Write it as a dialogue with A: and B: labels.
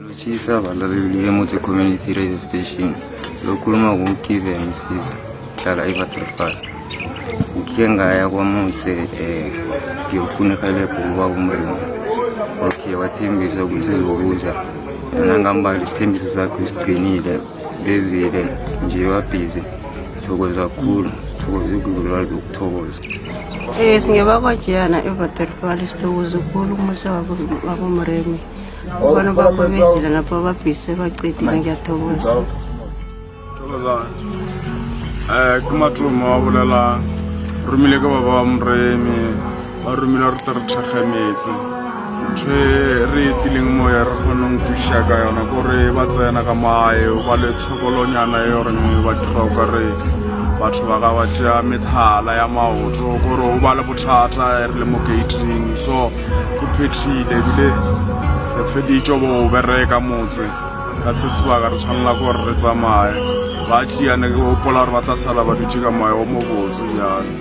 A: Lotjhisa balaleli beMotse Community Radio Station. Lokhuluma kuGiven Msiza, hlala eWaterval. Ngike ngaya kwaMotse eh ngiyofuna irhelebho kubaba uMremi. Okay, wathembisa ukuthi uzokuza. Nangambali isithembiso sakhe usigcinile. Bezile nje wabhizi. Thokoza kakhulu. Thokoza ukudlula lokuthokoza.
B: Eh singebakwajiyana eWaterval sithokoza khulu umusa wakoMremi. Abantu bakho bezile lapho babhise baqedile ngiyathokoza.
C: Thokozani. Eh ke mathomo wa bolelang. Romile ke baba ba Moremi. Ba romile re tle re thekge metse. Ntho e re etileng mo ya re kgoneng kwešiša ka yona kore ba tsena ka mae ba le tshokolonyana e goreng ba dira o kare batho ba ga ba tšea methala ya maoto kore o ba le bothata re le mo gating so Ke phethile ebile re feditše go bereka motse ka se sebaka re tshwanela ke gore re tsamaye ba tšeane ke gopola gore ba tla sala ba dutše ka moya o mobotse bjalo.